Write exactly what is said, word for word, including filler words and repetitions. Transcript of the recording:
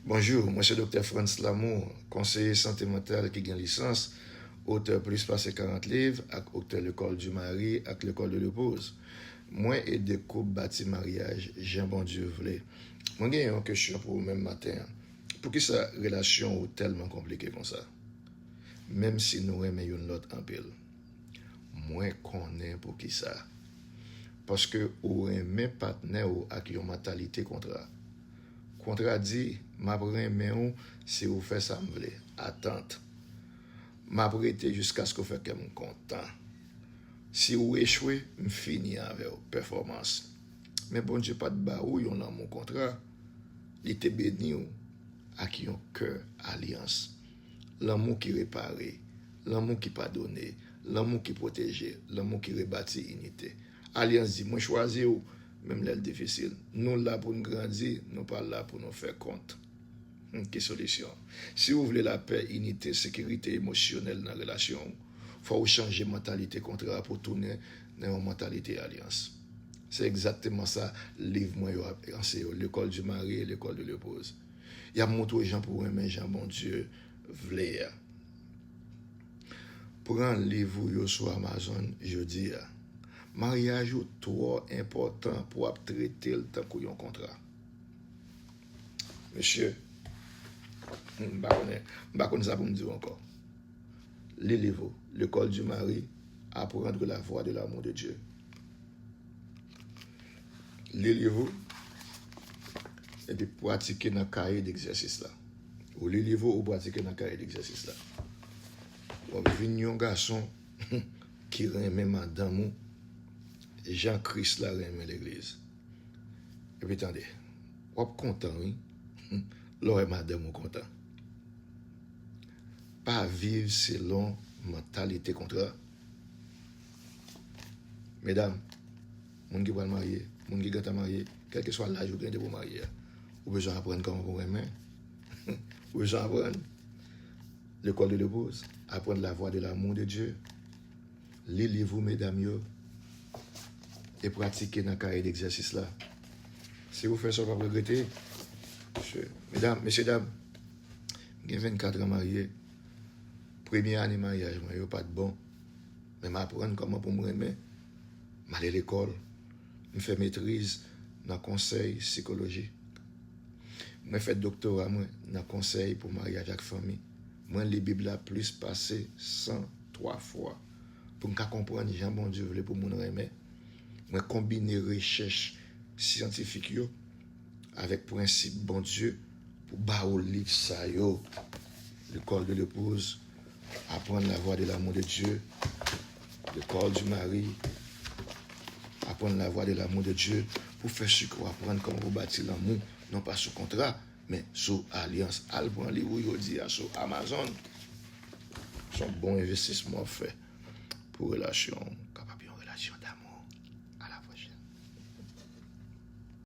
Bonjou, mwen se Doktè Frantz Lamour, konseye sante mantal ki gen lisans, otè plis pase karant liv, ak otè Lekòl di Mari ak Lekòl de Lepoz. Mwen ede koup bati maryaj jan Bondye vle. Mwen gen yon kesyon pou ou menm maten an. Poukisa relasyon ou tèlman konplike konsa? Menm si nou renmen youn lòt anpil. Mwen konnen poukisa. Paske ou renmen patnè ou ak yon mantalite kontra. Kontra di, "M ap renmen ou si ou fè sa m vle." Atant. "M ap rete jiskaske w fè kè m kontan. Si ou echwe, m fini avè w." Pèfòmans. Men Bondye pa t ba ou yon lanmou kontra. Li te beni w ak yon kè alyans. Lanmou ki repare, lanmou ki padone, lanmou ki pwoteje, lanmou ki rebati inite. Alyans di, "Mwen chwazi w, menm lè l difisil." Nou la pou n grandi, nou pa la pou nou fè kont. Hmm, ki solisyon? Si w vle lapè, inite, sekirite emosyonèl nan relasyon w, fò w chanje mantalite kontra pou tounen nan yon mantalite alyans. Se egzakteman sa liv mwen yo ap anseye w, Lekòl di Mari e Lekòl de Lepoz. Y ap montre w jan pou w renmen jan Bondye vle a. Pran liv ou yo sou Amazon jodi a. Maryaj ou twò enpòtan pou w ap trete l tankou yon kontra. Mesye, m pa konnen, m pa konn sa pou m di w ankò. Li liv ou, L'école du mari, apprendre la voie de l'amour de Dieu. Li liv ou, epi pratike nan kaye degzèsis la. Ou li liv ou, ou pratike nan kaye degzèsis la. W ap vin yon gason ki renmen madanm ou jan Kris la renmen legliz. Epi tande, w ap kontan, wi, lè w wè madanm ou kontan. Pa viv selon mantalite kontra. Medam, moun ki pral marye, moun ki gentan marye, kèlkeswa laj ou gen depi w marye a, ou bezwen aprann kòman pou w renmen. Ou bezwen aprann. L'école de Lepoz, apprendre la voie de l'amour de Dieu. Li liv ou, medam yo, e pratike nan kaye degzèsis la. Si ou fè sa, ou p ap regrete. Mesye, medam, mesye dam, m gen vennkat an marye. Premye ane maryaj mwen yo pa t bon, men m aprann kòman pou m renmen. M ale lekòl, m fè metriz nan konsèy sikoloji. Mwen fè doktora mwen nan konsèy pou maryaj ak fanmi. Mwen li Bib la plis pase san twa fwa pou m ka konprann jan Bondye vle pou moun renmen. Mwen konbine rechèch syantifik yo avèk prensip Bondye pou ba ou liv sa yo. L'école de l'épouse, apprendre la voie de l'amour de Dieu. L'école du mari, apprendre la voie de l'amour de Dieu. Pou fè si ke w aprann kòman pou bati lanmou, non pa sou kontra, men sou alyans. Al pran liv ou jodi a sou Amazon. Se yon bon envestisman w ap fè pou relasyon w.